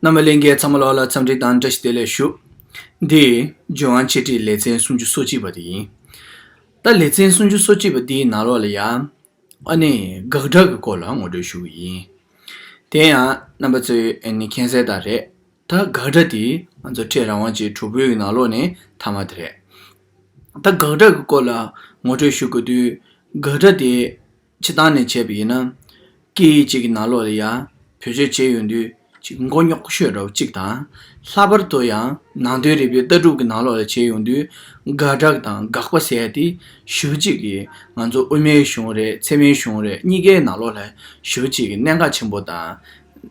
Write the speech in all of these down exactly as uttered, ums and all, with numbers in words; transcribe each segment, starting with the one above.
རྣམ་པ་ལྷན་རྒྱས་ཚང་མ་ལོགས་ལ་འཚམས་འདྲི་དང་བཀྲ་ཤིས་བདེ་ལེགས་ཞུ། འདི་ལྗོན་དབང་འཆད་ཁྲིད་ལེ་ཚན་སུམ་ཅུ་སོ་གཅིག་པ་དེ་ཡིན། ད་ལེ་ཚན་སུམ་ཅུ་སོ་གཅིག་པ་འདིའི་ནང་ལོགས་ལ་ཡང་ཨ་ནི་དགག་སྒྲ་གི་སྐོར་ལ་ངོ་སྤྲོད་ཞུ་གི་ཡིན། དེ་ཡང་རྣམ་པ་ཚོས་ཨ་ནི་མཁྱེན་གསལ་ལྟར་རེད། ད་དགག་སྒྲ་དེ་ང་ཚོ་འཕྲལ་རང་དབང་ཅན་དྲུག་པོའི་ནང་ལོགས་ནས་ཐ་མ་དེ་རེད། ད་དགག་སྒྲ་གི་སྐོར་ལ་ངོ་སྤྲོད་ཞུ་དགོས་དུས། དགག་སྒྲ་དེ་སྤྱིར་བཏང་ནས་བྱས་པ་ཡིན་ན། སྐད་ཡིག་ཅིག་གི་ནང་ལོགས་ལ་ཡང་བེད་སྤྱོད་བྱས་ཡོང་དུས་ཅིག་མགོ་རྙོག་ཤོས་འདྲ་བོ་གཅིག་དང་། ལྷག་པར་དུ་ཡང་ནང་དོན་རིག་པའི་ལྟ་གྲུབ་ཀྱི་ནང་ལོགས་ལ་བྱས་ཡོང་དུས། དགག་སྒྲ་དང་དགག་པ་ཟེར་ཡ་དེ་ཞེ་པོ་ཅིག་གིས་ང་ཚོ་དབུ་མའི་གཞུང་རེད། ཚད་མའི་གཞུང་རེད། གཉིས་ཀའི་ནང་ལོགས་ལ་ཞེ་པོ་ཅིག་གིས་གནད་འགག་ཆེན་པོ་དང་།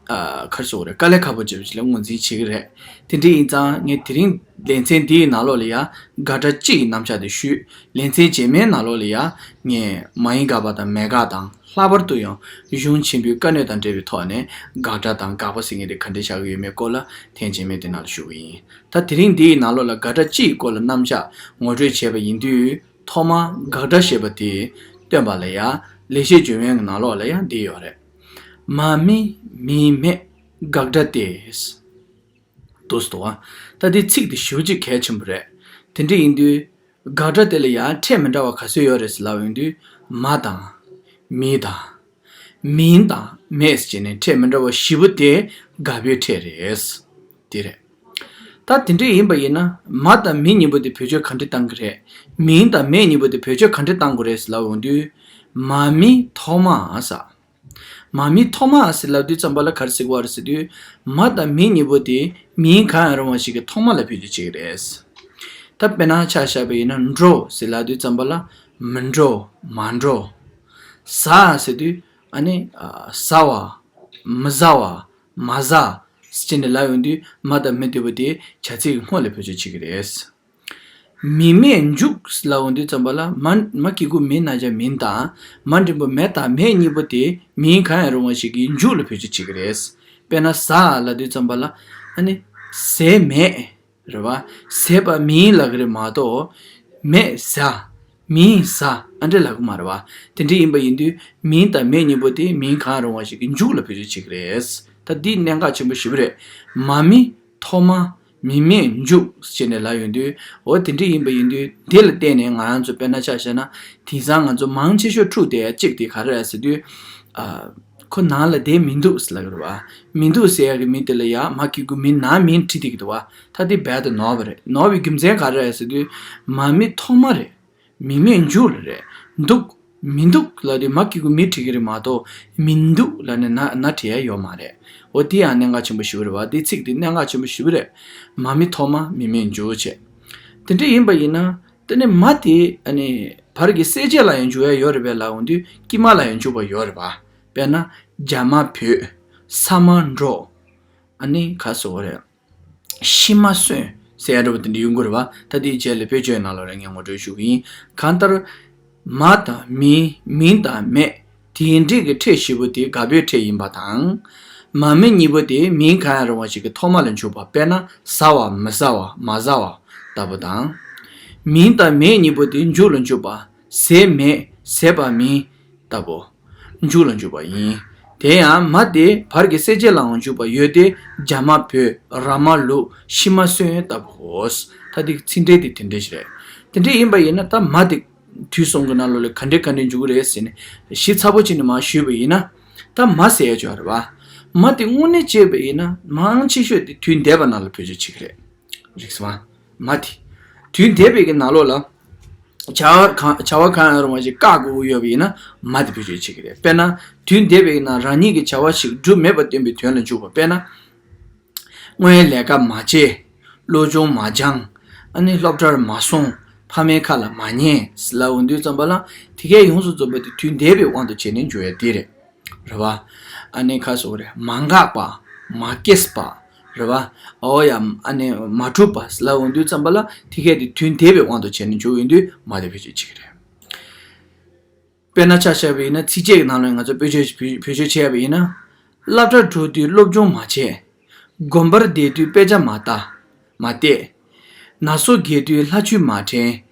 ཨ། ག་རེ་ཟེར་དགོས་རེད། དཀའ་ལས་ཁག་པོ་ཅིག་ལ་ངོས་འཛིན་བྱེད་ཀྱི་རེད། དེ་འདྲ་ཡིན་ཙང་ངས་དེ་རིང་ལེ་ཚན་འདིའི་ནང་ལོགས་ལ་ཡང་དགག་སྒྲ་སྤྱི་ཡི་རྣམ་གཞག་དེ་ཞུས། ལེ་ཚན་རྗེས་མའི་ནང་ལོགས་ལ་ཡང་ངས་མ་ཡིན་དགག་པ་དང་མེད་དགག་དང་། ལྷག་པར་དུ་ཡང་གཞུང་ཆེན་པོའི་བཀའ་གནད་དང་འབྲེལ་བའི་ཐོག་ནས་དགག་སྒྲ་དང་དགག་པ་ཟེར་མཁན་དེ་ག་འདྲ་ཆགས་ཀྱི་ཡོད་མེད་སྐོར་ལ་ཐེངས་རྗེས་མའི་དེ་ནང་ལ་ཞུ་གི་ཡིན། ད་དེ་རིང་འདིའི་ནང་ལོགས་ལ་དགག་སྒྲ་སྤྱི་ཡི་སྐོར་ལ་རྣམ་གཞག་ངོ་སྤྲོད་བྱས་པ་ཡིན་དུས། ཐོག་མར་དགག་སྒྲ་ཞེས་པ་དེ་སྟོན་པ་ལ་ཡང་ལེགས་བཤད་ལྗོན་དབང་གི་ནང་ལོགས་ལ་ཡང་འདི་ཡོད་རེད། མ་མི་མིན་མེད་དགག་སྒྲ་སྟེ། འདུག་སེ་འདུག་བ། ད་འདི་ཚིག་འདི་ཞེ་པོ་ཅིག་གལ་ཆེན་པོ་རེད། དེ་འདྲ་ཡིན་དུས། དགག་སྒྲ་དེ་ལ་ཡང་ཕྲད་མི་འདྲ་བ་ག་ཚོད་ཡོད་རེད་ཟེར་ལབ་ཡོང་དུས། མ་དང་། མི་དང་། མིན་དང་མེད་ཟེར་ནས་ཕྲད་མི་འདྲ་བ་བཞི་པོ་དེ་དགག་པའི་ཕྲད་རེད། དེ་རེད། ད་དེ་འདྲ་ཡིན་པ་ཡིན་ན། མ་དང་མི་གཉིས་པོ་དེ་བེད་སྤྱོད་ག་འདྲ་གཏང་གི་རེད། མིན་དང་མེད་གཉིས་པོ་དེ་བེད་སྤྱོད་ག་འདྲ་གཏང་དགོས་རེད་ཟེར་ལབ་ཡོང་དུས། མ་མི་ཐོག་མ་ཟེར། མ་མི་ཐོག་མ་ཟེར་ལབ་དུས་ཙམ་པ་ལ་ག་རེ་ཟེར་གྱི་ཡོད་རེད་ཟེར་དུས། མ་དང་མི་གཉིས་པོ་དེ་མིང་གང་ཡང་རུང་བ་ཞིག་གི་ཐོག་མ་ལ་བེད་སྤྱོད་བྱེད་ཀྱི་རེད། ད་དཔེར་ན་ཆ་བཞག་པ་ཡིན་ན། འགྲོ་ཟེར་ལབ་དུས་ཙམ་པ་ལ། མི་འགྲོ། མ་འགྲོ། ཟ་ཟེར་དུས་ཨ་ནི། ཨ། ཟ་བ། མི་ཟ་བ། མ་ཟ་ཟེར་ནས་ལབ་ཡོང་དུས། མ་དང་མི་དེ་པོ་དེ་བྱ་ཚིག་གི་སྔོན་ལ་བེད་སྤྱོད་བྱེད་ཀྱི་རེད། མི་མེད་འཇུག་ལབ་ཡོང་དུས་ཙམ་པ་ལ། མ། མ་གི་གུ་མི་ན་བྱ་མིན་དང་། མ་འགྲེང་བུ་མེད་དང་མེད་གཉིས་པོ་དེ་མིང་གང་ཡང་རུང་བ་ཞིག་གི་འཇུག་ལ་བེད་སྤྱོད་བྱེད་ཀྱི་རེད། དཔེར་ན་ཟ་ལབ་དུས་ཙམ་པ་ལ། ཨ་ནི། ཟས་མེད། རེད་བ། ཟས་པ་མིན་ལབ་ཀྱི་རེད་མ་གཏོགས། མེད་ཟ། མིན་ཟ། ཨ་འདྲ་ལབ་ཀྱི་མ་རེད་བ། དེ་འདྲ་ཡིན་པ་ཡིན་དུས། མིན་དང་མེད་གཉིས་པོ་དེ་མིང་གང་རུང་བ་ཞིག་གི་འཇུག་ལ་བེད་སྤྱོད་བྱེད་ཀྱི་རེད། ད་འདི་གནད་འགག་ཆེན་པོ་ཞེ་པོ་རེད། མ་མི་ཐོག་མ། མི་མེད་འཇུག་ཅེས་ནས་ལབ་ཡོང་དུས། འོ་དེ་འདྲ་ཡིན་པ་ཡིན་དུས། འདི་ལ་བརྟེན་ནས་ང་རང་ཚོ་དཔེར་ན་ཆ་བཞག་ན། དེང་སང་ང་ཚོ་མང་ཆེ་ཤོས་འཁྲུག་བསྡད་ཡ་གཅིག་དེ་ག་རེ་རེད་ཟེར་དུས། ཨ། ཁོ་ནང་ལ་བསྡད་མི་འདུག་ཟེར་ལབ་ཀྱི་རེད་བ། མི་འདུག་ཟེར་ཡག་གི་མི་དེ་ལ་ཡ་མ་གི་གུ་མི་ན་མིན་བྲིས་བསྡད་ཀྱི་འདུག་བ། ད་དེ་རྦད་དེ་ནོར་བ་རེད། ནོར་བའི་རྒྱུ་མཚན་ག་རེ་རེད་ཟེར་དུས། མ་མི་ཐོག་མ་རེད། མི་མེད་འཇུག་ལ་རེད། འདུག་མི་འདུག་ལབ་དུས་མ་གི་གུ་མི་བྲིས་ཀྱི་རེད་མ་གཏོགས། མི་འདུག་ལབ་ནས་ན་ན་བྲིས་ཡ་ཡོད་མ་རེད། འོ་དེ་ཡང་གནད་འགག་ཆེན་པོ་ཞེ་པོ་རེད་བ། དེ་ཚིག་དེ་གནད་འགག་ཆེན་པོ་ཞེ་པོ་རེད། མ་མི་ཐོག་མ། མི་མེད་འཇུག་བྱས། དེ་འདྲ་ཡིན་པ་ཡིན་ན། དེ་ནས་མ་དེ་ཨ་ནི་བར་གྱི་གསལ་བྱེད་ལ་ཡང་འཇུག་ཡ་ཡོད་རེད་པས་ལབ་ཡོང་དུས། དཀྱིལ་མ་ལ་ཡང་འཇུག་པ་ཡོད་རེད་པ། དཔེར་ན། རྒྱ་མ་བོད། ས་མ་འགྲོ། ཨ་ནི་ག་སོ་རེད། ཤི་མ་གསོན་ཟེར་ཡ་འདྲ་པོ་དེ་འདྲ་ཡོང་གི་རེད་པ། ད་དེའི་རྗེས་ལ་དཔེ་བརྗོད་ནང་ལོགས་ལ་ངས་ངོ་སྤྲོད་ཞུ་གི་ཡིན། གང་ལྟར། མ་དང་མི། མིན་དང་མེད། དེ་འདྲའི་གི་ཕྲད་བཞི་པོ་དེ་དགག་པའི་ཕྲད་ཡིན་པ་དང་། མ་མི་གཉིས་པོ་དེ་མིང་གང་ཡང་རུང་བ་ཞིག་གི་ཐོག་མ་ལ་འཇུག་པ། དཔེར་ན། ཟ་བ། མི་ཟ་བ། མ་ཟ་བ་ལྟ་བུ་དང་། མིན་དང་མེད་གཉིས་པོ་དེ་མཇུག་ལ་འཇུག་པ། ཟས་མེད། ཟས་པ་མིན་ལྟ་བུ། མཇུག་ལ་འཇུག་པ་ཡིན། དེ་ཡང་མ་དེ་བར་གྱི་གསལ་བྱེད་ལའང་འཇུག་པ་ཡོད་དེ། རྒྱ་མ་བོད། ར་མ་ལུག་ཤི་མ་གསོན་ལྟ་བུའོ། ད་དེ་ཚིག་འགྲེལ་དེ་དེ་འདྲ་ཞིག་རེད། དེ་འདྲ་ཡིན་པ་ཡིན་ན། ད་མ་དེ་དུས་གསུམ་གྱི་ནང་ལོགས་ལ་ག་འདྲ་ག་འདྲ་འཇུག་གི་རེད་ཟེར་ནས་ཞིབ་ཚགས་པོ་བྱས་ནས་མར་ཞུས་པ་ཡིན་ན། ད་མ་ཟེར་ཡ་ཅིག་ཡོད་རེད་བ། མ་དེ་དངོས་གནས་བྱས་པ་ཡིན་ན་མང་ཆེ་ཤོས་དེ་དུས་འདས་པ་ནང་ལ་བེད་སྤྱོད་བྱེད་ཀྱི་རེད། རིགས་སོང་ཨ། མ་དེ། དུས་འདས་པའི་གི་ནང་ལོགས་ལ། བྱ་བ་གང་། བྱ་བ་གང་ཡང་རུང་བ་ཞིག་བཀག་དགོས་ཀྱི་ཡོད་པ་ཡིན་ན། མ་དེ་བེད་སྤྱོད་བྱེད་ཀྱི་རེད། དཔེར་ན། དུས་འདས་པའི་ནང་རང་ཉིད་ཀྱི་བྱ་བ་ཞིག་འགྲུབ་མེད་པ་སྟོན་པའི་དོན་ལ་འཇུག་པ། དཔེར་ན། སྔོན་ལས་ཀ་མ་བྱས། སློབ་སྦྱོང་མ་སྦྱངས། ཨ་ནི་སློབ་གྲྭར་མ་སོང་། ཕ་མའི་ཁ་ལ་མ་ཉན་ཟེར་ལབ་ཡོང་དུས་ཙམ་པ་ལ། དེ་གས་ཡོངས་སུ་རྫོགས་པ་དེ་དུས་འདས་པའི་དབང་དུ་བྱས་ནས་འཇུག་ཡ་དེ་རེད། རེད་བ། ཨ་ནི་ཁ་སོགས་རེད། མ་འགགས་པ། མ་སྐྱེས་པ། རེད་བ། འོ་ཡ། ཨ་ནི་མ་གྲུབ་པ་ལབ་ཡོང་དུས་ཙམ་པ་ལ། དེ་གས་དེ་དུས་འདས་པའི་དབང་དུ་བྱས་ནས་འཇུག་ཡོང་དུས་མ་དེ་བེད་སྤྱོད་བྱེད་ཀྱི་རེད། དཔེར་ན་ཆ་བཞག་པ་ཡིན་ན། ཚིགས་བཅད་ཀྱི་ནང་ལ་ང་ཚོ་བེད་སྤྱོད་བེད་སྤྱོད་བྱས་པ་ཡིན་ན། སློབ་གྲྭར་འགྲོ་དུས་སློབ་སྦྱོང་མ་བྱས། དགོན་པར་བསྡད་དུས་དཔེ་ཆ་མ་ལྟ། མ་བལྟས། ན་སོ་རྒས་དུས་ལྷ་ཆོས་མ་དྲན།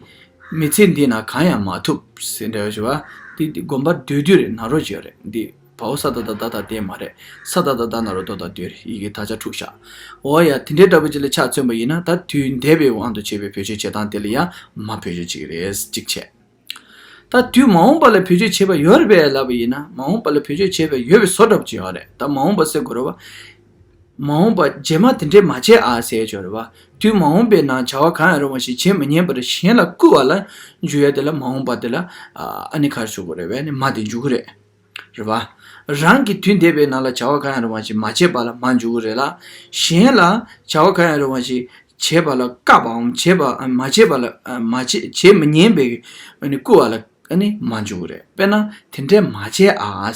མི་ཚེ་འདི་ན་གང་ཡང་མ་ཐུབ་ཟེར་འདྲ་བ་ཞུ་བ། འདི་འདི་དགོན་པར་སྡོད་དུས་རེད། ན་རོ་བྱེད་རེད། འདི་ བའོ་ས་ད་བཏགས་ད་བཏགས་ལྡན་མ་རེད། ས་ད་བཏགས་སྡ་ན་རོ་ཏོ་བཏགས་སྡོད་རེད། ཡི་གེ་དག་ཆ་འཁྲུགས་བཞག་འོ་ཡ། དེ་འདྲའི་འདྲ་པོ་ཅིག་ལ་ཆ་མཚོན་པ་ཡིན་ན། ད་དུས་འདས་པའི་དབང་དུ་བྱས་པའི་བེད་སྤྱོད་བྱེད་སྟངས་དེ་ལ་ཡང་མ་བེད་སྤྱོད་བྱེད་ཀྱི་རེད། གཅིག་བྱས། ད་དུས་མ་འོངས་པ་ལ་བེད་སྤྱོད་བྱས་པ་ཡོད་རེད་པས་ལབ་པ་ཡིན་ན། མ་འོངས་པ་ལ་བེད་སྤྱོད་བྱས་པ་ཡོད་པའི་བཟོ་འདྲ་པོ་ཅིག་ཡོད་རེད། ད་མ་འོངས་པ་ཟེར་དགོས་རེད་བ། མ་འོངས་པ་རྗེས་མ་དེ་འདྲས་མ་བྱེད་ཨ་ཟེར་ཡ་ཅིག་ཡོད་རེད་བ། དུས་མ་འོངས་པའི་ནང་བྱ་བ་གང་ཡང་རུང་བ་ཞིག་བྱེད་མི་ཉན་པར་གཞན་ལ་བསྐུལ་བ་ལ་འཇུག་ཡ་དེ་ལ་མ་འོངས་པ་དེ་ལ་ཨ་ནི་ག་རེ་ཞུ་དགོས་རེད་པས། ནི་མ་དེ་འཇུག་གི་རེད། རེད་བ། རང་གི་དུས་འདས་པའི་ནང་ལ་བྱ་བ་གང་ཡང་རུང་བ་ཞིག་མ་བྱས་པ་ལ་མ་འཇུག་གི་རེད་ལ། གཞན་ལ་བྱ་བ་གང་ཡང་རུང་བ་ཞིག་བྱེད་པ་ལ་བཀག་པའམ་བྱེད་པ་མ་བྱེད་པ་ལ་མ་བྱེད་བྱེད་མི་ཉན་པའི་ནི་བསྐུལ་བ་ལ་ནི་མ་འཇུག་གི་རེད། དཔེར་ན་དེ་འདྲས་མ་བྱེད་ཨ།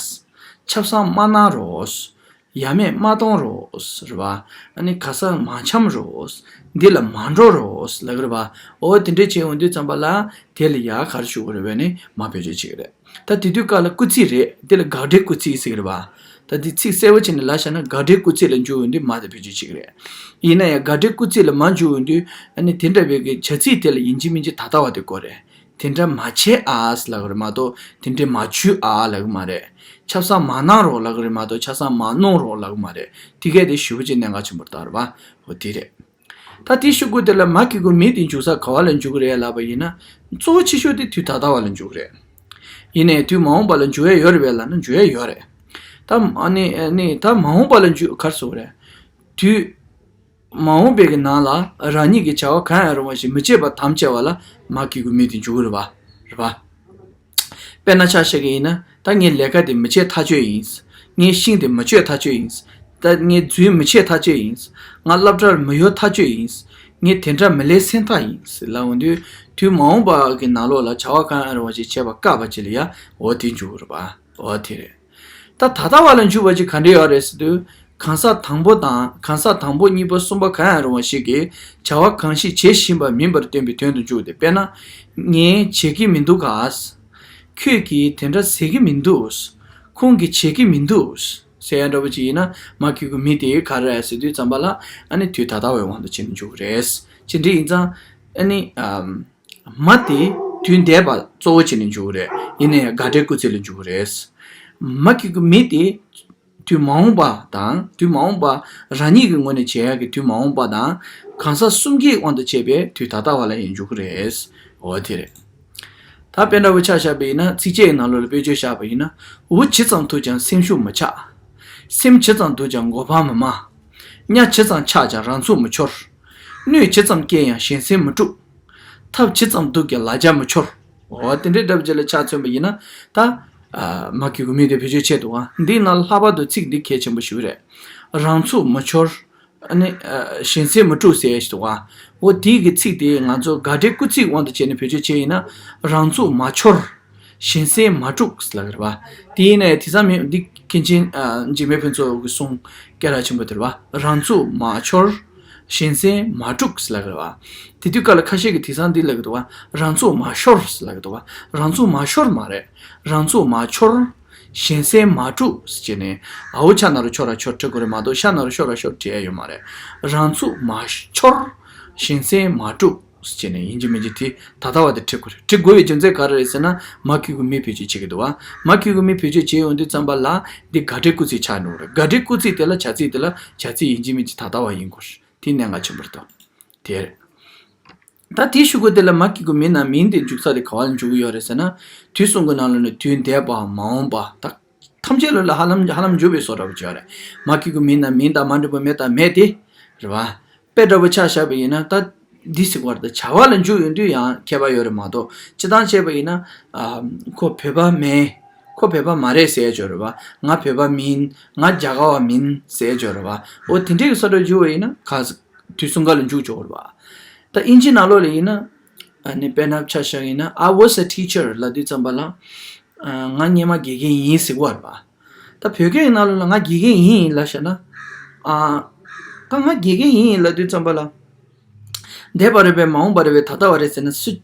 ཆབ་གསང་མ་གནང་རོགས། ཡ་མེད་མ་གཏོང་རོགས། རེད་བ། ཨ་ནི་ག་ས་མ་འཆམ་རོགས། འདི་ལ་མ་འགྲོ་རོགས་ལབ་ཀྱི་རེད་བ། འོ་དེ་འདྲས་བྱས་ཡོང་དུས་ཙམ་པ་ལ་དེ་ལ་ཡ་ག་རེ་ཞུ་དགོས་རེད་པས། ནི་མ་བེད་སྤྱོད་བྱེད་ཀྱི་རེད། ད་དེ་དུས་སྐབས་ལ་སྐུལ་ཚིག་རེད། དེ་ལ་དགག་སྒྲའི་སྐུལ་ཚིག་ཟེར་གྱི་རེད་བ། ད་དེ་ཚིག་གསལ་པོ་བྱས་ནས་ལབ་བཞག་ན། དགག་སྒྲའི་སྐུལ་ཚིག་ལ་འཇུག་ཡོང་དུས་མ་དེ་བེད་སྤྱོད་བྱེད་ཀྱི་རེད། ཡིན་ན་ཡང་དགག་སྒྲའི་སྐུལ་ཚིག་ལ་མ་འཇུག་ཡོང་དུས་ཨ་ནི་དེ་འདྲ་བའི་གི་བྱ་ཚིག་དེ་ལ་ཡིན་གཅིག་མིན་གཅིག་ད་ལྟ་བ་དེ་དགོས་རེད། དེ་འདྲ་མ་བྱེད་ཨ་ལབ་ཀྱི་རེད་མ་གཏོགས་དེ་འདྲ་མ་འཇུག་ཨ་ལབ་ཀྱི་མ་རེད། ཆབ་གསང་མ་གནང་རོགས་ལབ་ཀྱི་རེད་མ་གཏོགས་ཆབ་གསང་མ་གནོང་རོགས་ལབ་ཀྱི་མ་རེད། དེ་གས་དེ་ཞེ་པོ་ཅིག་གནད་འགག་ཆེན་པོ་རེད་ད། རེད་བ། འོ་དེ་རེད། ད་དེའི་ཤོག་གུ་དེ་ལ་མ་གི་གུ་མི་དེ་འཇུག་ས་ག་བ་ལ་འཇུག་གི་རེད་ལབ་པ་ཡིན་ན། གཙོ་བོ་ཆེ་ཤོས་དེ་དུས་ད་ལྟ་བ་ལ་འཇུག་གི་རེད། ཡིན་ནའི་དུས་མ་འོངས་པ་ལ་འཇུག་ཡ་ཡོད་རེད་པས་ལབ་ན་འཇུག་ཡ་ཡོད་རེད། ད་ཨ་ནི་ཨ་ནི་ད་མ་འོངས་པ་ལ་འཇུག་ག་རེ་ཟེར་དགོས་རེད། དུས་མ་འོངས་པའི་གི་ནང་ལ་རང་ཉིད་ཀྱི་བྱ་བ་གང་ཡང་རུང་བ་ཞིག་མི་བྱེད་པར་དམ་བཅའ་བ་ལ་མ་གི་གུ་མི་དེ་འཇུག་གི་རེད་པ། རེད་པ། དཔེར་ན་ཆ་བཞག་གི་ཡིན་ན། ད་ངས་ལས་ཀ་དེ་མི་བྱེད་ཐག་ཆོད་ཡིན། ངས་ཤིང་དེ་མི་གཅོད་ཐག་ཆོད་ཡིན། ད་ངས་རྫུན་མི་བྱེད་ཐག་ཆོད་ཡིན། ང་སློབ་གྲྭར་མི་ཡོང་ཐག་ཆོད་ཡིན། ངས་དེ་འདྲ་མི་ལས་སེམས་ཐག་ཡིན་ལབ་འོང་དུས། དུས་མ་འོངས་པ་གི་ནང་ལོགས་ལ་བྱ་བ་གང་ཡང་རུང་བ་ཞིག་བྱེད་པ་བཀག་པ་ཅིག་ལ་ཡ་འོ་དེ་འཇུག་གི་རེད་པ། འོ་དེ་རེད། ད་ད་ལྟ་བ་ལ་འཇུག་པ་ཅིག་ག་འདྲ་ཡོད་རེད་ཟེར་དུས། གང་ཟག་དང་པོ་དང་གང་ཟག་དང་པོ་གཉིས་པ་གསུམ་པ་གང་ཡང་རུང་བ་ཞིག་གིས་བྱ་བ་གང་ཞིག་བྱེད་བཞིན་པ་མིན་པར་སྟོན་པའི་དོན་དུ་འཇུག་སྟེ། དཔེར་ན། ངས་བྱེད་ཀྱི་མི་འདུག་ག་ཁྱོད་ཀྱིས་དེ་འདྲ་ཟེར་གྱི་མི་འདུག་ཁོང་གིས་བྱེད་ཀྱི་མི་འདུག་ཟེར་ཡ་འདྲ་པོ་ཅིག་ཡིན་ན། མ་གི་གུ་མི་དེ་ག་རེ་རེད་ཟེར་དུས་ཙམ་པ་ལ་ཨ་ནི་དུས་ད་ལྟ་བའི་དབང་དུ་བྱས་ནས་འཇུག་གི་རེད། ཅི་འདྲ་ཡིན་ཙང་ཨ་ནི། མ་དེ་དུས་འདས་པ་གཙོ་བོ་བྱས་ནས་འཇུག་གི་རེད། ཡིན་ན་ཡང་དགག་སྒྲའི་སྐུལ་ཚིག་ལ་འཇུག་གི་རེད། མ་གི་གུ་མི་དེ་དུས་མ་འོངས་པ་དང་། དུས་མ་འོངས་པ་རང་ཉིད་ཀྱི་ངོས་ནས་བྱེད་ཡག་གི་དུས་མ་འོངས་པ་དང་། གང་ཟག་གསུམ་གྱི་དབང་དུ་བྱས་པའི་དུས་ད་ལྟ་བ་ལ་ཡང་འཇུག་གི་རེད། འོ་དེ་རེད། ད་དཔེ་འདྲ་པོ་ཆ་བཞག་པ་ཡིན་ན། ཚིགས་བཅད་ནང་ལོགས་ལ་དཔེ་བརྗོད་བཞག་པ་ཡིན་ན། འུ་ཇི་ཙམ་ཐུག་ཀྱང་སེམས་ཤུགས་མི་ཆག་སེམས་ཇི་ཙམ་སྡུག་ཀྱང་མགོ་འཕང་མི་མ། གཉའ་ཇི་ཙམ་ཆག་ཀྱང་རང་ཚུགས་མི་འཆོར། གནོད་ཇི་ཙམ་བསྐྱལ་ཡང་གཞན་སེམས་མི་དཀྲུག་ཐབས་ཇི་ཙམ་སྡུག་ཀྱང་ལ་རྒྱ་མི་འཆོར། འོ་དེ་འདྲའི་འདྲ་པོ་ཅིག་ལ་ཆ་མཚོན་པ་ཡིན་ན། ད་མ་གི་གུ་མི་དེ་བེད་སྤྱོད་བྱས་འདུག་ག་འདིའི་ནང་ལྷག་པར་དུ་ཚིག་འདི་གལ་ཆེན་པོ་ཞིག་རེད། རང་ཚུགས་མི་འཆོར། ཨ་ནི། གཞན་སེམས་མི་དཀྲུག་ཟེར་ཞིག་འདུག་ག་འོ་དེའི་གི་ཚིག་དེ་ང་ཚོ་དགག་སྒྲའི་སྐུལ་ཚིག་དབང་དུ་བྱས་ནས་བེད་སྤྱོད་བྱས་ཡིན་ན། རང་ཚུགས་མ་འཆོར། གཞན་སེམས་མ་དཀྲུག་ལབ་ཀྱི་རེད་པ། དེ་ཡིན་ནའི་དེང་སང་མི་འདི་མཁན་ཆེན་འཇིགས་མེད་ཕུན་ཚོགས་ཀྱི་གསུང་སྐད་གྲགས་ཆེན་པོ་དེ་རེད་པ། རང་ཚུགས་མ་འཆོར། གཞན་སེམས་མ་དཀྲུག་ལབ་ཀྱི་རེད་པ། དེ་དུས་སྐབས་ལ་ཁ་ཤས་ཀྱིས་དེང་སང་འདི་ལབ་ཀྱི་འདུག་ག་རང་ཚུགས་མ་ཤོར་ལབ་ཀྱི་འདུག་ག་རང་ཚུགས་མ་ཤོར་མ་རེད། རང་ཚུགས་མ་འཆོར། གཞན་སེམས་མ་དཀྲུག་ཟེར་བྱས་ནས། འའོ་ཤ་ན་རོ་ཤོ་ར་ཤོར་འབྲི་དགོས་རེད་མ་གཏོགས་ཤ་ན་རོ་ཤོ་ར་ཤོར་འབྲི་ཡ་ཡོད་མ་རེད། རང་ཚུགས་མ་འཆོར། གཞན་སེམས་མ་དཀྲུག་ཟེར་བྱས་ནས་ཡིན་གཅིག་མིན་གཅིག་དེ་ད་ལྟ་བ་དེ་འབྲི་དགོས་རེད། འབྲི་དགོས་པའི་རྒྱུ་མཚན་ག་རེ་རེད་ཟེར་ན། མ་གི་གུ་མི་བེད་སྤྱོད་བྱེད་ཀྱི་འདུག་ག་མ་གི་གུ་མི་བེད་སྤྱོད་བྱེད་ཡོང་དུས་ཙམ་པ་ལ་འདི་དགག་སྒྲའི་སྐུལ་ཚིག་ཆགས་འགྲོ་གི་རེད། དགག་སྒྲའི་སྐུལ་ཚིག་དེ་ལ་བྱ་ཚིག་དེ་ལ་བྱ་ཚིག་ཡིན་གཅིག་མིན་གཅིག་ད་ལྟ་བ་ཡིན་དགོས་རེད། དེ་གནད་འགག་ཆེན་པོ་རེད་དོ། དེ་རེད། ད་དེའི་ཤོག་གུ་དེ་ལ་མ་གི་གུ་མི་ན་མིན་དེ་འཇུག་ས་དེ་ག་བ་ལ་འཇུག་གི་ཡོད་རེད་ཟེར་ན། དུས་གསུམ་གྱི་ནང་ལ་ནི་དུས་འདས་པ་མ་འོངས་པ་ད་ཐམས་ཅད་ལ་ལ་ཧ་ལམ་ཧ་ལམ་འཇུག་པའི་བཟོ་འདྲ་པོ་ཅིག་ཡོད་རེད། མ་གི་གུ་མི་ན་མིན་དང་མ་འབྲི་པོ་མེ་དང་མེད་དེ། རེད་བ། དཔེ་འདྲ་པོ་ཆ་བཞག་པ་ཡིན་ན། ད་འདི་ཟེར་བར་དུ་བྱ་བ་ལ་འཇུག་ཡོང་དུས་ཡང་ཁྱད་པར་ཡོད་རེད་མ་གཏོགས། སྤྱིར་བཏང་བྱས་པ་ཡིན་ན། ཨ། ཁོ་བོད་པ་མེད། ཁོ་བོད་པ་མ་རེད་ཟེར་ཡ་ཅིག་ཡོད་རེད་བ། ང་བོད་པ་མིན། ང་རྒྱ་གར་བ་མིན་ཟེར་ཡ་ཅིག་ཡོད་རེད་བ། འོ་དེ་འདྲའི་གི་བཟོ་འདྲ་འཇུག་པ་ཡིན་ན་ག་དུས་གསུམ་ཀ་ལ་འཇུག་ཆོག་རེད་བ། ད་དབྱིན་ཇི་ནང་ལོགས་ལ་ཡིན་ན། ཨ་ནི་དཔེར་ན་ཆ་བཞག་ཡིན་ན། I was a teacher ལབ་དུས་ཙམ་པ་ལ། ཨ། ང་སྔོན་མ་དགེ་རྒན་ཡིན་ཟེར་གྱི་ཡོད་རེད་བ། ད་བོད་སྐད་ཀྱི་ནང་ལོགས་ལ་ང་དགེ་རྒན་ཡིན་ལབ་བཞག་ན། ཨ། ད་ང་དགེ་རྒན་ཡིན་ལབ་དུས་ཙམ་པ་ལ། འདས་པ་རེད་པས། མ་འོངས་པ་རེད་པས། ད་ལྟ་བ་རེད་ཟེར་ན་སུ་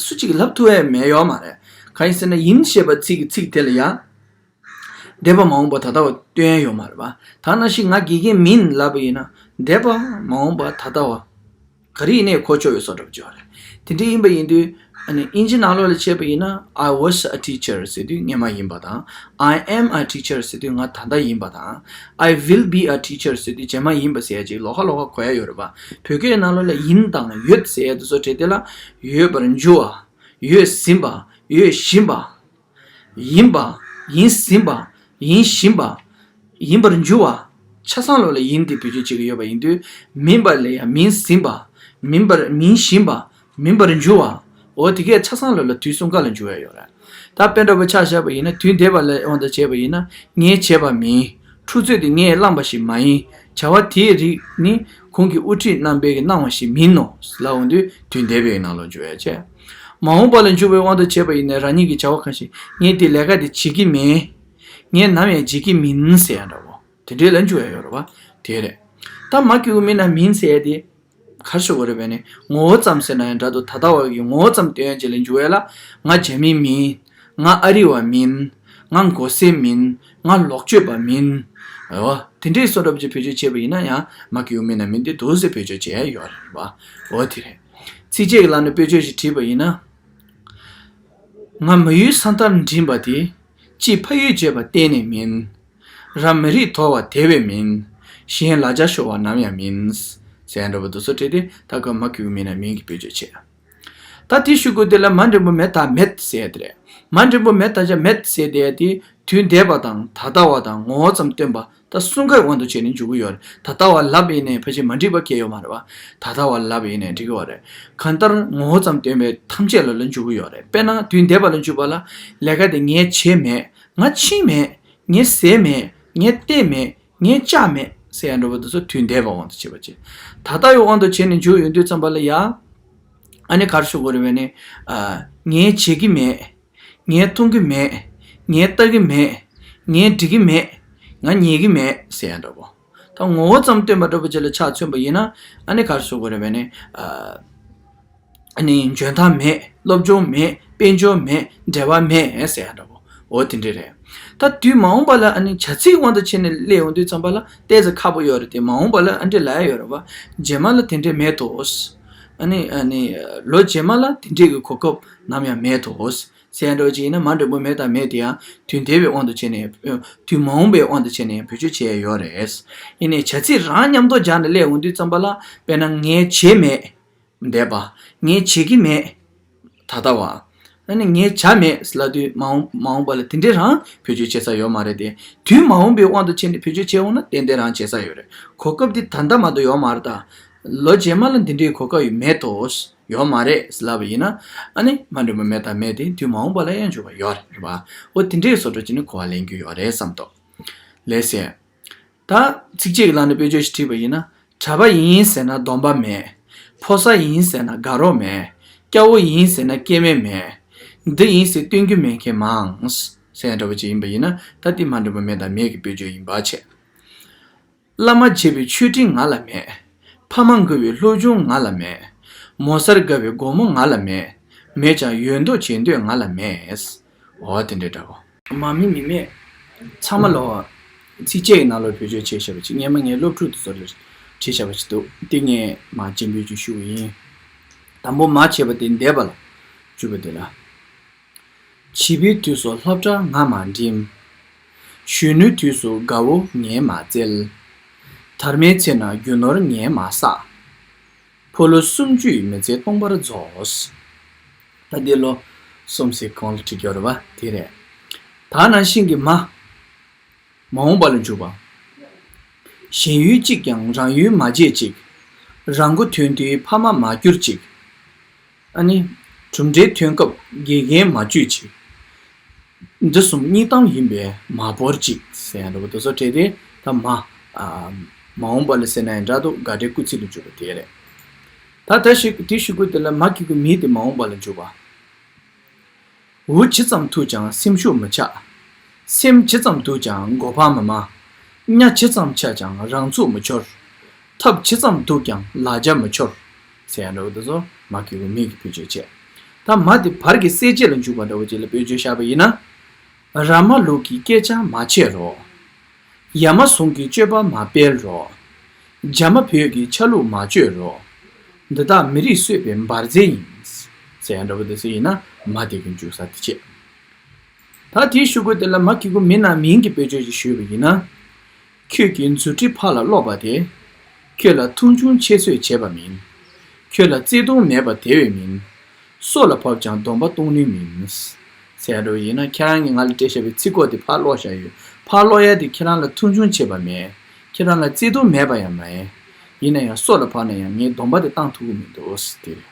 སུ་གཅིག་གིས་ལབ་ཐུབ་ཡ་མེད་ཡོད་མ་རེད། གང་ཡིན་ཟེར་ན་ཡིན་ཞེས་པ་ཚིག་གི་ཚིག་དེ་ལ་ཡང་འདས་པ་མ་འོངས་པ་ད་ལྟ་བ་སྟོན་ཡ་ཡོད་མ་རེད་པ། ད་ནང་བཞིན་ང་དགེ་རྒན་མིན་ལབ་པ་ཡིན་ན། འདས་པ་མ་འོངས་པ་ད་ལྟ་བ་ག་རེ་ཡིན་ནའི་གོ་ཆོག་པའི་བཟོ་འདྲ་པོ་ཅིག་ཡོད་རེད། དེ་འདྲ་ཡིན་པ་ཡིན་དུས་ ཨ་ནི་ཨིན་ཇི་ནང་ལོགས་ལ་བྱས་པ་ཡིན་ན། I was a teacher ཟེར་དུས་སྔོན་མ་ཡིན་པ་དང་། I am a teacher ཟེར་དུས་ང་ད་ལྟ་ཡིན་པ་དང་། I will be a teacher ཟེར་དུས་རྗེས་མ་ཡིན་པ་ཟེར་ཡ་ཅིག་ལོགས་ཀ་ལོགས་ཀ་གོ་ཡ་ཡོད་རེད་པ། བོད་སྐད་ནང་ལོགས་ལ་ཡིན་དང་ཡོད་ཟེར་ཡ་དེ་ཚོ་བྲིས་དེ་ལ་ཡོད་པར་འགྱུར་བ། ཡོད་ཟིན་པ། ཡོད་བཞིན་པ། ཡིན་པ། ཡིན་ཟིན་པ། ཡིན་བཞིན་པ། ཡིན་པར་འགྱུར་བ། ཆ་ཚང་ལོགས་ལ་ཡིན་དེ་བེད་སྤྱོད་བྱེད་ཀྱི་ཡོད་པ་ཡིན་དུས། མིན་པ་ལ་ཡང་མིན་ཟིན་པ། མིན་པར་མིན་བཞིན་པ། མིན་པར་འགྱུར་བ། འོ་དེ་གས་ཆ་ཚང་ལོགས་ལ་དུས་གསུམ་ཀ་ལ་འགྱུར་བ་ཡོད་རེད། ད་དཔེ་འདྲ་པོ་ཆ་བཞག་པ་ཡིན་ན། དུས་འདས་པ་ལ་དབང་དུ་བྱས་པ་ཡིན་ན། ངས་བྱས་པ་མིན། འཁྲུག་རྩོད་དེ་ངས་བསླངས་པ་ཞིག་མ་ཡིན། བྱ་བ་དེའི་རིགས་ནི་གོང་གི་དབུ་ཁྲིད་རྣམ་པས་གནང་བ་ཞིག་མིན་ནོ་ལབ་འོང་དུས། དུས་འདས་པའི་ནང་ལ་འགྱུར་ཡ་བྱས། མ་འོངས་པ་ལ་འཇུག་པའི་དབང་དུ་བྱས་པ་ཡིན་ན། རང་ཉིད་ཀྱི་བྱ་བ་གང་ཞིག་ངས་དེ་ལས་ཀ་དེ་བྱེད་ཀྱི་མེད། ངས་ནམ་ཡང་བྱེད་ཀྱི་མིན་ཟེར་ཡ་འདྲ་བོ་དེ་འདྲའི་ལ་འཇུག་ཡ་ཡོད་རེད་པ། དེ་རེད། ད་མ་གི་གུ་མིན་ན་མིན་ཟེར་ཡ་དེ་ག་རེ་ཞུ་དགོས་རེད་པས་ནི། ངོ་བོ་ཙམ་ཟེར་ན་ཡང་འདྲ་འདུག་ད་ལྟ་བ་གི་ངོ་བོ་ཙམ་སྟོན་ཡ་ཅིག་ལ་འཇུག་ཡ་ལ། ང་རྒྱ་མི་མིན། ང་ཨ་རི་བ་མིན། ང་མགོ་སེར་མིན། ང་ལོག་སྤྱོད་པ་མིན། འོ་དེ་འདྲའི་བཟོ་འདྲ་པོ་ཅིག་བེད་སྤྱོད་བྱས་པ་ཡིན་ན་ཡང་མ་གི་གུ་མིན་ན་མིན་དེ་འདུག་ཟེར་བེད་སྤྱོད་བྱས་ཡོད་རེད་པ། འོ་དེ་རེད། ཚིགས་བཅད་ཀྱི་ལམ་ནས་དཔེ་བརྗོད་ཞིག་བྲིས་པ་ཡིན་ན། ང་མི་ཡུལ་ས་མཐར་འགྲིམས་པ་དེ། ཅིས་ཕ་ཡུལ་བརྗེད་པ་གཏན་ནས་མིན། རང་མི་རིགས་དོར་བ་དེ་བས་མིན། གཞན་ལ་རྒྱ་ཤོར་བ་ནམ་ཡང་མིན། ཟེར་འདྲ་པོ་འདུག་སེ་བྲིས་ཏེ། ད་སྐབས་མ་གི་གུ་མིན་ན་མིན་གྱི་བེད་སྤྱོད་བྱས། ད་དེའི་གཞུག་གུ་དེ་ལ་མ་འགྲེང་བུ་མེ་ད་མེད་ཟེར་ཡ་དེ་རེད། མ་འགྲེང་བུ་མེ་ད་ཆ་མེད་ཟེར་དེ་ཡ་དེ་དུས་འདས་པ་དང་ད་ལྟ་བ་དང་ངོ་བོ་ཙམ་སྟོན་པ་ད་གསུམ་ཀའི་དབང་དུ་བྱས་ནས་འཇུག་གི་ཡོད་རེད། ད་ལྟ་བ་ལབ་ཡིན་ནའི་ཕལ་ཆེར་མ་འགྲིག་པ་གང་ཡང་ཡོད་མ་རེད་པ། ད་ལྟ་བ་ལབ་ཡིན་ནའི་འགྲིག་གི་ཡོད་རེད། གང་ལྟར་ངོ་བོ་ཙམ་སྟོན་པའི་ཐམས་ཅད་ལ་ལ་འཇུག་གི་ཡོད་རེད། དཔེར་ན་དུས་འདས་པ་ལ་འཇུག་པ་ལ། ལས་ཀ་དེ་ངས་བྱས་མེད། ང་ཕྱིན་མེད། ངས་ཟས་མེད། ངས་བལྟས་མེད། ངས་བཅག་མེད་ཟེར་ཡ་འདྲ་པོ་དེ་ཚོ་དུས་འདས་པའི་དབང་དུ་བྱས་པ་བྱས། ད་ལྟ་བའི་དབང་དུ་བྱས་ནས་འཇུག་ཡོང་དུས་ཙམ་པ་ལ་ཡ། ཨ་ནི་ག་རེ་ཞུ་དགོས་རེད་པས་ནི། ཨ། ངས་བྱེད་ཀྱི་མེད། ངས་མཐོང་གི་མེད། ངས་ལྟ་གི་མེད། ངས་འགྲིག་གི་མེད། ང་ཉལ་གི་མེད་ཟེར་ཡ་འདྲ་པོ། ད་ངོ་བོ་ཙམ་སྟོན་པ་འདྲ་པོ་ཅིག་ལ་ཆ་མཚོན་པ་ཡིན་ན། ཨ་ནི་ག་རེ་ཞུ་དགོས་རེད་པས་ནི། ཨ། ཨ་ནི་འཇོན་ཐང་མེད། སློབ་སྦྱོང་མེད། དཔལ་འབྱོར་མེད། འབྲེལ་བ་མེད་ཟེར་ཡ་འདྲ་པོ། འོ་དེ་འདྲ་རེད། ད་དུས་མ་འོངས་པ་ལ་ཨ་ནི་བྱ་ཚིག་དབང་དུ་བྱས་ནས་སླེབས་ཡོང་དུས་ཙམ་པ་ལ་ཏོག་ཙམ་ཁག་པོ་ཡོད་རེད་དེ། མ་འོངས་པ་ལ་ཨ་འདྲ་ལབ་ཡ་ཡོད་རེད་པ། རྗེས་མ་ལ་དེ་འདྲ་མེད་དོ། ཨ་ནི་ཨ་ནི་ལོ་རྗེས་མ་ལ་དེ་འདྲའི་གི་གོ་སྐབས་ནམ་ཡང་མེད་དོ། ཟེར་ཡ་འདྲ་པོ་ཅིག་ཡིན་ན། མ་འགྲེང་བུ་མེ་ད་མེད་དེ་ཡང་དུས་འདས་པའི་དབང་དུ་བྱས་ནས། དུས་མ་འོངས་པའི་དབང་དུ་བྱས་ནས་བེད་སྤྱོད་བྱས་ཡོད་རེད། ཡིན་ནའི་བྱ་ཚིག་རང་མཉམ་དུ་སྦྱར་ནས་སླེབས་ཡོང་དུས་ཙམ་པ་ལ། དཔེར་ན་ངས་བྱས་མེད། འདས་པ། ངས་བྱེད་ཀྱི་མེད། ད་ལྟ་བ། ཨ་ནི་ངས་བྱས་མེད་ལབ་དུས་མ་འོངས་མ་འོངས་པ་ལ་དེ་འདྲའི་རང་བེད་སྤྱོད་བྱེད་ས་ཡོད་མ་རེད་དེ། དུས་མ་འོངས་པའི་དབང་དུ་བྱས་ནས་བེད་སྤྱོད་བྱས་འོང་ན་ཏན་ཏན་རང་བྱེད་ས་ཡོད་རེད། གོ་སྐབས་འདི་ད་ལྟ་མ་གཏོགས་ཡོད་མ་རེད་ད། ལོ་རྗེས་མ་ལ་འདི་འདྲའི་གོ་སྐབས་ཡོད་མེད་དོ། ཡོད་མ་རེད་ལབ་པ་ཡིན་ན། ཨ་ནི་མ་འགྲེང་བུ་མེ་ད་མེད་དེ་དུས་མ་འོངས་པ་ལ་ཡང་འཇུག་པ་ཡོད་རེད་པ། འོ་དེ་འདྲའི་བཟོ་འདྲ་ཅིག་ནི་གོ་བ་ལེན་རྒྱུ་ཡོད་རེད་བསམ་འདུག་ལགས་སེ། ད་ཚིགས་བཅད་ཀྱི་ལམ་ནས་དཔེ་བརྗོད་ཞིག་བྲིས་པ་ཡིན་ན། གྲྭ་པ་ཡིན་ཟེར་ན་སྡོམ་པ་མེད། ཕོ་གསར་ཡིན་ཟེར་ན་དགའ་རོགས་མེད། སྐྱ་བོ་ཡིན་ཟེར་ན་སྐྱེ་དམན་མེད། འདི་ཡིན་ཟེར་སྟོན་རྒྱུ་མེད་མཁན་མང་། ཟེར་ཡ་འདྲ་པོ་ཅིག་ཡིན་པ་ཡིན་ན། ད་འདི་མ་འགྲེང་བུ་མེ་ད་མེད་ཀྱི་དཔེ་བརྗོད་ཡིན་པ་བྱས། བླ་མ་བྱེད་པའི་མཆོད་སྤྲིན་ང་ལ་མེད། ཕ་མ་མགུ་བའི་སློབ་སྦྱོང་ང་ལ་མེད། མོ་གསར་དགའ་བའི་སྒོར་མོ་ང་ལ་མེད། མེད་ཀྱང་ཡོད་མདོག་བྱེད་འདོད་ང་ལ་མེད། འོ་དེ་འདྲའི་འདྲ་བོ། མ་མི་མི་མེད། ཚང་མ་ལོ། ཚིགས་བཅད་ཀྱི་ནང་ལོགས་བེད་སྤྱོད་བྱས་བཞག་པ་ཅིག་སྔོན་མ་ངའི་སློབ་ཕྲུག་དེ་ཚོ་ལ་བྲིས་བཞག་པ་ཅིག་འདུག་དེ་ངས་མ་སྤྱན་འབུལ་ཅིག་ཞུ་གི་ཡིན། དང་པོ་མ་བྱས་པ་དེ་འདས་པ་ལ་བཅུག་པ་དེ་ལ། བྱིས་པའི་དུས་སུ་སློབ་གྲྭ་ང་མ་འགྲིམ། གཞོན་ནུའི་དུས་སུ་དགའ་བོ་ངས་མ་བཙལ། དར་མའི་ཚལ་ན་རྒྱུ་ནོར་ངས་མ་བསགས། ཕོ་ལོ་སུམ་ཅུས་མི་ཚེ་སྟོང་པར་རྫོགས། ད་འདི་ལོ་གསུམ་ཟེར་གང་ལ་བྲིས་ཡོད་རེད་པ། དེ་རེད། ད་ནང་བཞིན་གྱི་མ། མ་འོངས་པ་ལ་འཇུག་པ། གཞན་ཡུལ་གཅིག་ཀྱང་རང་ཡུལ་མ་བརྗེད་ཅིག་རང་མགོ་ཐོན་དུས་ཕ་མ་མ་གྱུར་ཅིག་ཨ་ནི། གྲུབ་འབྲས་ཐོན་སྐབས་དགེ་རྒན་མ་བཅོས་ཅིག་འདི་གསུམ་གཉིས་གཏམ་ཡིན་པས་མ་བོར་ཅིག་ཟེར་ཡ་འདྲ་པོ་དེ་ཚོ་བྲིས་ཏེ། ད་མ། ཨ། མ་འོངས་པ་ལ་ཟེར་ན་ཡང་འདྲ་འདུག་དགག་སྒྲའི་སྐུལ་ཚིག་ལ་འཇུག་པ་དེ་རེད། ད་ད་ཞིག་དེ་ཞུ་དགོས་དེ་ལ་མ་གི་གུ་མི་དེ་མ་འོངས་པ་ལ་འཇུག་པ། འུ་ཇི་ཙམ་ཐུག་ཀྱང་སེམས་ཤུགས་མི་ཆག་སེམས་ཇི་ཙམ་སྡུག་ཀྱང་མགོ་འཕང་མི་མ། གཉའ་ཇི་ཙམ་ཆག་ཀྱང་རང་ཚུགས་མི་འཆོར། ཐབས་ཇི་ཙམ་སྡུག་ཀྱང་ལག་རྒྱ་མི་འཆོར། ཟེར་ཡ་འདྲ་བོ་དེ་ཚོ་མ་གི་གུ་མི་གི་བེད་སྤྱོད་བྱས། ད་མ་དེ་བར་གྱི་གསལ་བྱེད་ལ་འཇུག་པ་འདྲ་བོ་ཅིག་ལ་བེད་སྤྱོད་བཞག་པ་ཡིན་ན། ར་མ་ལུག་གི་སྐད་ཆ་མ་བྱེད་རོགས། ཡ་མ་ཟུང་གི་སྤྱོད་པ་མ་སྤེལ་རོགས། རྒྱ་མ་བོད་ཀྱི་ཆ་ལུགས་མ་སྤྱོད་རོགས། འདི་དག་མི་རིགས་གསོད་པའི་འབར་རྫས་ཡིན། ཟེར་ཡ་འདྲ་པོ་དེ་ཚོ་ཡིན་ན་མ་དེ་གི་འཇུག་ས་དེ་བྱེད། ད་དེའི་གཞུག་གུ་དེ་ལ་མ་གི་གུ་མི་ན་མིན་གྱི་དཔེ་བརྗོད་ཅིག་ཞུས་པ་ཡིན་ན། ཁྱོད་ཀྱི་མཛུབ་དྲིལ་ཕར་ལ་སློག་པ་དེ། ཁྱོད་ལ་མཐོང་ཆུང་ཆེ་བཟོས་བྱས་པ་མིན། ཁྱོད་ལ་བརྩེ་དུང་མེད་པ་དེ་བས་མིན། སོ་ལ་བབས་ཀྱང་སྡོམ་པ་གཏོང་ནུས་མིན། ཟེར་འགྲོ་ཡིན་ན་ཁྱེད་རང་གིས་ང་ལ་སྤྲད་བཞག་པའི་ཚིག་གོ་དེ་ཕར་སློག་བཞག་ཡོད། ཕར་སློག་ཡ་དེ་ཁྱེད་རང་ལ་མཐོང་ཆུང་བྱས་པ་མེད། ཁྱེད་རང་ལ་བརྩེ་དུང་མེད་པ་ཡང་མ་ཡིན། ཡིན་ན་ཡང་སོ་ལ་བབས་ན་ཡང་ངས་སྡོམ་པ་དེ་བཏང་ཐུབ་ཀྱི་མི་འདུག་ཟེར་དེ་རེད།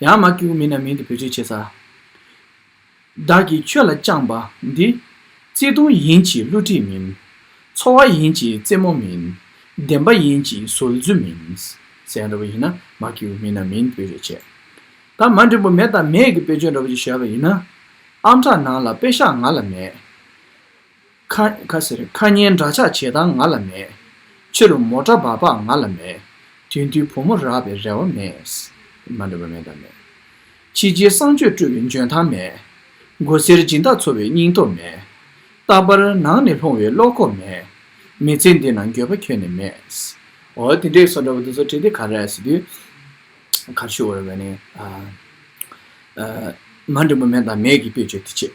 ཡང་མ་གི་གུ་མི་ན་མིན་དེ་བེད་སྤྱོད་བྱེད་ས། བདག་གིས་ཁྱོད་ལ་བཅངས་པ་འདི། བརྩེ་དུང་ཡིན་གྱི་བསླུ་བྲིད་མིན། འཚོ་བ་ཡིན་གྱི་རྩེད་མོ་མིན། བདེན་པ་ཡིན་གྱི་ཟུར་འཛུལ་མིན། ཟེར་འདྲ་པོ་ཡིན་ན་མ་གི་གུ་མི་ན་མིན་དཔེ་བརྗོད་བྱེད། ད་མ་འགྲེང་བུ་མེ་དང་མེད་ཀྱི་དཔེ་བརྗོད་འདྲ་པོ་ཅིག་བྱས་པ་ཡིན་ན། ཨམ་ཕྲག་ནང་ལ་པེ་ཤག་ང་ལ་མེད། ཁ་ཁ་ཟེར་ཁ་ཉན་འདྲ་ཆགས་བྱེད་སྟངས་ང་ལ་མེད། ཕྱི་རུ་མོ་ཊ་འབག་འབག་ང་ལ་མེད། དེང་དུས་བུ་མོ་རག་པའི་རེ་བ་མེད། མ་འགྲེང་བུ་མེ་དང་མེད། ཕྱི་རྒྱལ་གསང་སྤྱོད་སྤྲུལ་བའི་འཇོན་ཐང་མེད། མགོ་སེར་སྦྱིན་བདག་འཚོ་བའི་སྙིང་སྟོབས་མེད། རྟག་པར་ནང་ནས་ལྷུང་བའི་བློ་ཁོག་མེད། མི་ཚེ་འདི་ན་འགྱོད་པ་ཁྱོན་ནས་མེད། འོ་དེ་འདྲའི་བཟོ་འདྲ་པོ་དེ་ཚོ་བྲིས་ཏེ་ག་རེ་ཟེར་དུས། གར་ཞུ་བར་བས་ནས། མ་འགྲེང་བུ་མེ་དང་མེད་ཀྱི་དཔེ་བརྗོད་དེ་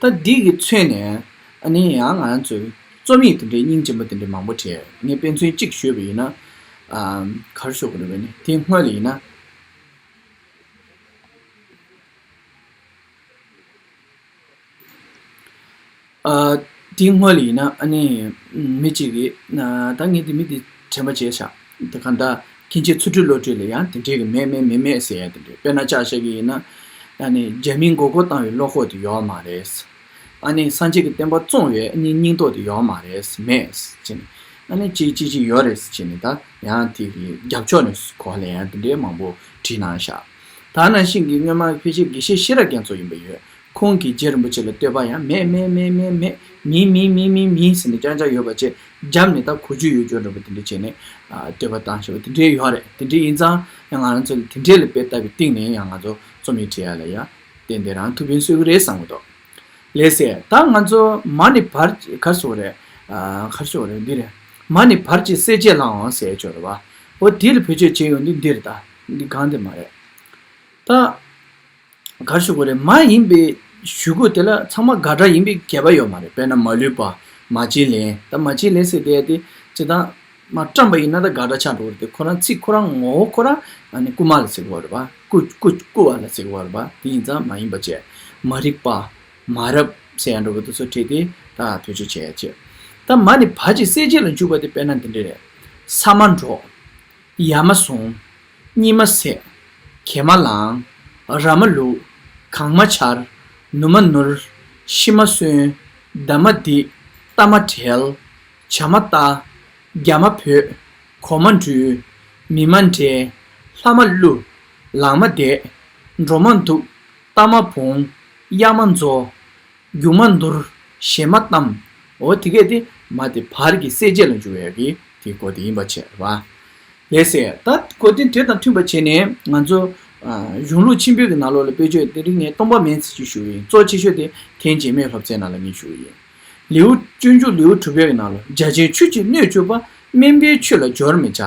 བྱེད། ད་འདི་གི་མཚོན་ནས་ཨ་ནི་ཡང་ང་ཚོས་རྩོམ་ཡིག་དེ་འདྲའི་སྙིང་རྗེ་མོ་དེ་འདྲའི་མང་པོ་བྲིས། ངས་དཔེ་མཚོན་གཅིག་ཞུས་པ་ཡིན་ན། གར་ཞུ་བར་བས་ནས་དེ་སྔོན་ལ་ཡིན་ན། ཨ། དེའི་སྔོན་ལ་ཡིན་ན་ཨ་ནི་མི་གཅིག་གིས་ད་ངས་དེ་མི་དེ་དྲན་པ་བརྗེད་བཞག་དེ་གང་ལྟར་མཁན་ཆེན་ཚུལ་ཁྲིམས་བློ་གྲོས་ལ་ཡང་དེ་འདྲའི་གི་མེད་མེད་མེད་མེད་ཟེར་ཡ་དེ་འདྲ། དཔེར་ན་ཆ་བཞག་གི་ཡིན་ན། ཨ་ནི་རྒྱ་མིའི་མགོ་སྐོར་བཏང་བའི་བློ་ཁོག་དེ་ཡོད་མ་རེད། ཨ་ནི་སངས་རྒྱས་ཀྱི་བསྟན་པ་བཙོང་བའི་ཨ་ནི་སྙིང་སྟོབས་དེ་ཡོད་མ་རེད་མེད་ཟེར་ནས། ཨ་ནི་ཅིག་ཅིག་ཅིག་ཡོད་རེད་ཟེར་ནས་ད་ཡང་དེ་གི་རྒྱབ་ཕྱོགས་ནས་གོ་བ་ལེན་ཡ་དེ་འདྲའི་མང་པོ་བྲིས་གནང་བཞག་ད་ནང་བཞིན་གྱི་སྔོན་མ་ཕལ་ཆེར་དགེ་བཤེས་ཤེས་རབ་རྒྱ་མཚོ་ཡིན་པ་ཡོད། ཁོང་གིས་རྗེ་རིན་པོ་ཆེ་ལ་བསྟོད་པ་ཡང་མེད་མེད་མེད་མེད་མེད། མིན་མིན་མིན་མིན་མིན་ཟེར་ནས་རྐྱང་རྐྱང་ཡོད་པ་བྱས། རྒྱབ་ནས་ད་གོ་རྒྱུ་ཡོད་རྒྱུ་འདྲ་པོ་དེ་འདྲ་བྱས་ནས་ཨ་བསྟོད་པ་བཏང་བཞག་པ་དེ་འདྲའི་ཡོད་རེད། དེ་འདྲའི་ཡིན་ཙང་ཡང་ང་རང་ཚོ་ལ་དེ་འདྲའི་ལ་དཔེ་ལྟ་བའི་སྟེང་ནས་ཡང་ང་ཚོ་རྩོམ་ཡིག་བྲིས་ཡ་ལ་ཡ་ཏན་ཏན་རང་ཐུགས་ཕན་གསོས་ཀྱི་རེད་བསམ་གྱི་འདུག་ལགས་སེ། ད་ང་ཚོ་མ་ཎི་བར་གྱི་གར་སོགས་རེད། ཨ་གར་སོགས་རེད། འདི་རེད། མ་ཎི་བར་གྱི་གསལ་བྱེད་ལའང་ཟེར་ཆོག་རེད་བ། འོ་དེ་ལ་བེད་སྤྱོད་བྱས་ཡོང་དུས་འདི་རེད། ད་འདི་གང་དེ་མ་རེད། ད། གར་ཞུ་དགོས་རེད། མ་ཡིན་པའི་ཞུ་དགོས་དེ་ལ་ཚང་མ་དགག་སྒྲ་ཡིན་པའི་ཁྱད་པར་ཡོད་མ་རེད། དཔེར་ན་མ་ལུས་པ། མ་བྱིན་ལེན། ད་མ་བྱིན་ལེན་ཟེར་དེ་དེ་སྤྱིར་བཏང་མ་བཀྲམ་པ་ཡིན་ན་ད་དགག་སྒྲ་ཆགས་འགྲོ་གི་རེད་དེ། ཁོ་རང་ཚིག་ཁོ་རང་ངོ་བོ་ཁོ་རང་ཨ་ནི་རྐུ་མ་ལ་ཟེར་གི་ཡོད་རེད་པ། རྐུ་རྐུ་རྐུ་བ་ལ་ཟེར་གི་ཡོད་རེད་པ། དེ་ཡིན་ཙང་མ་ཡིན་པ་བྱས། མ་རིག་པ། མ་རབས་ཟེར་ཡ་འདྲ་པོ་དེ་ཚོ་བྲིས་ཏེ་ད་བེད་སྤྱོད་བྱས་ཡ་བྱས། ད་མ་ནི་བ་ཇི་གསལ་བྱེད་ལ་འཇུག་པ་དེ་དཔེར་ན་འདི་འདྲ་རེད། ས་མ་འགྲོ། ཡ་མ་ཟུང་། གཉིད་མ་སད། གད་མ་ལངས། ར་མ་ལུག། གང་མ་འཕྱར། ནུ་མ་ནུར། ཤི་མ་གསོན། འདབ་མ་འདེགས། རྟ་མ་བྲེལ། བྱ་མ་བལྟ། རྒྱ་མ་བོད། གོ་མ་འདྲུལ། མི་མ་འདྲེ། ལྷ་མ་བསླུ། ལང་མ་བསྡད། འགྲོ་མ་འདུག་རྟ་མ་བུང་། གཡག་མ་འཛོ། རྒྱུག་མ་འདུར། གཞས་མ་གཏམ། འོ་དེ་གས་དེ་མ་དེ་བར་གྱི་གསལ་བྱེད་ལ་འཇུག་ཡག་གི་དེ་གོ་དེ་ཡིན་པ་བྱས་རེད་བ། ལགས་སེ། ད་གོ་དེ་དེ་དང་མཐུན་པ་བྱས་ནས་ང་ཚོ་ཨ་གཞུང་ལུགས་ཆེན་པོའི་གི་ནང་ལོགས་ལ་དཔེ་བརྗོད་དེ་རིང་ངས་སྟོང་པ་མིན་ཚིག་ཅིག་ཞུ་གི་ཡིན། གཙོ་ཆེ་ཤོས་དེ་ཐེངས་རྗེས་མའི་སློབ་ཚན་ནང་ལ་ངས་ཞུ་གི་ཡིན། ལེའུ་སྤྱོད་འཇུག་ལེའུ་དྲུག་པའི་གི་ནང་ལ་བརྒྱ་བྱིན་ཆོས་ཀྱི་སྣོད་བཅུད་པ། དམན་པའི་ཆོས་ལ་སྦྱོར་མི་བྱ།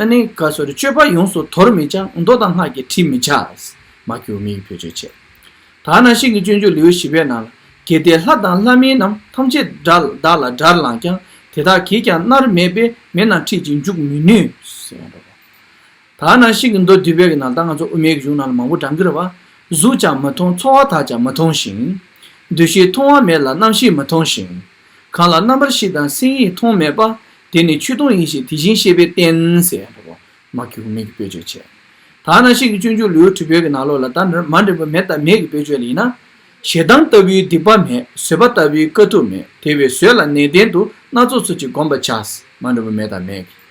ཨ་ནི་ག་སོ་རེ་སྤྱོད་པ་ཡོངས་སུ་དོར་མི་བྱ། མདོ་དང་སྔགས་ཀྱི་ཁྲིད་མི་བྱ། མ་གི་གུ་མི་གི་བེད་སྤྱོད་བྱེད། ད་ནང་བཞིན་གྱི་སྤྱོད་འཇུག་ལེའུ་བཞི་པའི་ནང་ལ། གལ་ཏེ་ལྷ་དང་ལྷ་མིན་རྣམས། ཐམས་ཅད་དགྲ་བདག་ལ་དགྲར་ལངས་ཀྱང་། དེ་དག་གིས་ཀྱང་མནར་མེད་པས། མེ་རྣམས་འཁྲིད་ཅིང་འཇུག་མི་ནུས། ཟེར་ཡང་འགྲོ། ད་ནང་བཞིན་གྱི་མདོ་སྡུད་པའི་གི་ནང་ལ་ད་ང་ཚོ་དབུ་མའི་གཞུང་ནང་ལ་མང་པོ་འདྲ་གི་རེད་བ། གཟུགས་ཀྱང་མི་མཐོང་ཚོར་བ་དག་ཀྱང་མི་མཐོང་ཞིང་། འདུ་ཤེས་མཐོང་བ་མེད་ལ་རྣམ་ཤེས་མི་མཐོང་ཞིང་། གང་ལ་རྣམ་པར་ཤེས་དང་སེམས་ཡིད་མཐོང་མེད་པ། དེ་ནི་ཆོས་སྟོང་ཡིན་ཞེས་དེ་བཞིན་ཤེས་པས་བསྟན་ཟེར་ཡང་འགྲོ། མ་གི་གུ་མི་གི་བེད་སྤྱོད་བྱས། ད་ནང་བཞིན་གྱི་སྤྱོད་འཇུག་ལེའུ་དྲུག་པའི་གི་ནང་ལོགས་ལ་ད་མ་འགྲེང་བུ་མེ་དང་མེད་ཀྱི་བེད་སྤྱོད་ལ་ཡིན་ན། ཞེ་སྡང་ལྟ་བུའི་སྡིག་པ་མེད། བཟོད་པ་ལྟ་བུའི་དཀའ་ཐུབ་མེད། དེ་བས་བཟོད་ལ་ནན་ཏན་དུ། སྣ་ཚོགས་ཚུལ་གྱིས་བསྒོམ་པར་བྱ། མ་འགྲེང་བུ་མེ་དང་མེད་ཀྱི།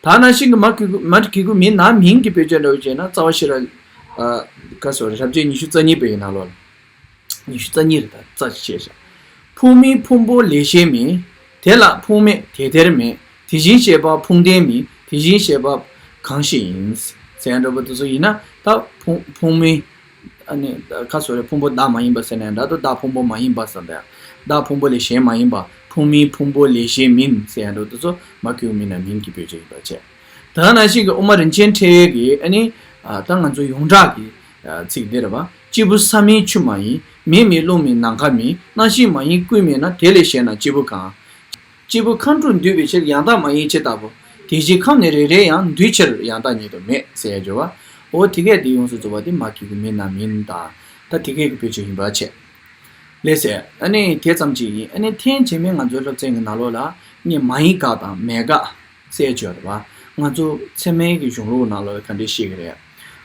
ད་ནང་བཞིན་གྱི་མ་གི་གུ་མ་གི་གུ་མི་ན་མིན་གྱི་བེད་སྤྱོད་འདྲ་བོ་བྱས་ན་རྩ་བ་ཤེས་རབ། ཨ་ག་སོ་རེ་རབ་བྱེད་ཉི་ཤུ་རྩ་གཉིས་པའི་ནང་ལོགས་ལ། ཉི་ཤུ་རྩ་གཉིས་རེད། ད་རྩ་ཅིག་བཤད་བཞག་ཕུང་མིན་ཕུང་པོ་ལས་གཞན་མིན། དེ་ལ་ཕུང་མེད་དེ་དེར་མེད། དེ་བཞིན་གཤེགས་པ་ཕུང་ལྡན་མིན། དེ་བཞིན་གཤེགས་པ་གང་ཞིག་ཡིན། ཟེར་ཡང་འདྲ་པོ་དེ་ཚོ་ཡིན་ན་ད་ཕུང་ཕུང་མིན། ཨ་ནི་ཁ་སོ་རེ་ཕུང་པོ་བདག་མ་ཡིན་པ་ཟེར་ནས་འདྲ་འདུག་བདག་ཕུང་པོ་མ་ཡིན་པ་ཟེར་འདྲ། བདག་ཕུང་པོ་ལས་གཞན་མ་ཡིན་པ། ཕུང་མིན་ཕུང་པོ་ལས་གཞན་མིན་ཟེར་ཡང་འདྲ་དེ་ཚོ་མ་གི་གུ་མི་ན་མིན་གྱི་བེད་སྤྱོད་ཡིན་པ་བྱས། ད་ནང་བཞིན་གྱི་དབུ་མ་རིན་ཆེན་ཕྲེང་བའི་གི་ཨ་ནི་ཨ་ད་ང་ཚོ་ཡོངས་གྲགས་ཀྱི་ ཚིག་འདི་རེད་བ། སྐྱེས་བུ་ས་མིན་ཆུ་མ་ཡིན། མེ་མིན་རླུང་མིན་ནམ་མཁའ་མིན། རྣམ་ཤེས་མ་ཡིན་ཀུན་མིན་ན། དེ་ལས་གཞན་ན་སྐྱེས་བུ་གང་། སྐྱེས་བུ་མཁའ་འགྲོ་འདུས་པའི་ཕྱིར། ཡང་དག་མ་ཡིན་ཇི་ལྟ་བུ། དེ་བཞིན་ཁམས་ནི་རེ་རེ་ཡང་། འདུས་ཕྱིར་ཡང་དག་ཉིད་དུ་མེད། ཟེར་ཡ་བརྗོད་པ། འོ་དེ་གས་དེ་ཡོངས་སུ་རྫོགས་པ་དེ་མ་སྐྱེས་ཀྱི་མིན་ན་མིན་དང་། ད་དེ་གས་ཀྱི་དཔེ་ཆ་ཡིན་པ་བྱས། ལགས་སེ། ཨ་ནི་དེ་ཙམ་གཅིག་ཡིན། ཨ་ནི་ཐེངས་རྗེས་མའི་ང་ཚོའི་སློབ་ཚན་གྱི་ནང་ལོགས་ལ་ངས་མ་ཡིན་དགག་དང་མེད་དགག་ཟེར་བརྗོད་པ། ང་ཚོ་ཚད་མའི་གི་གཞུང་ལུགས་ནང་ལོགས་ལ་ག་འདྲས་བཤད་ཀྱི་རེད།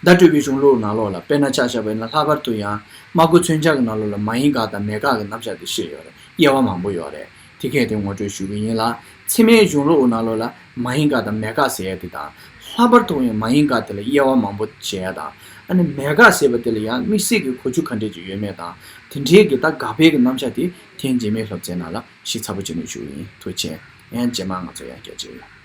བརྡ་སྤྲོད་པའི་གཞུང་ལུགས་ནང་ལོགས་ལ་དཔེར་ན་ཆ་བཞག་པ་ཡིན་ན། ལྷག་པར་དུ་ཡང་སྨྲ་སྒོ་མཚོན་བྱ་གི་ནང་ལོགས་ལ་མ་ཡིན་དགག་དང་མེད་དགག་གི་རྣམ་གཞག་དེ་བཤད་ཡོད་རེད། དབྱེ་བ་མང་པོ་ཡོད་རེད། དེ་གས་དེ་ངོ་སྤྲོད་ཞུ་གི་ཡིན་ལ། ཚད་མའི་གཞུང་ལུགས་ནང་ལོགས་ལ་མ་ཡིན་དགག་དང་མེད་དགག་ཟེར་ཡ་དེ་དང་། ལྷག་པར་དུ་ཡང་མ་ཡིན་དགག་དེ་ལ་དབྱེ་བ་མང་པོ་བྱེད་ཡ་དང་། ཨ་ནི་མེད་དགག་ཟེར་བ་དེ་ལ་ཡང་དམིགས་བསལ་གྱི་གོ་རྒྱུ་ག་འདྲས་ཅིག་ཡོད་མེད་དང་། དེ་འདྲའི་གི་ད་དགག་པའི་གི་རྣམ་གཞག་དེ་ཐེངས་རྗེས་མའི་སློབ་ཚན་ནང་ལ་ཞིབ་ཚགས་པོ་བྱས་ནས་ཞུ་གི་ཡིན། ཐུགས་རྗེ་ཆེ། ཡང་རྗེས་མ་ང་ཚོ་ཡང་བསྐྱར་མཇལ་ཡོང་།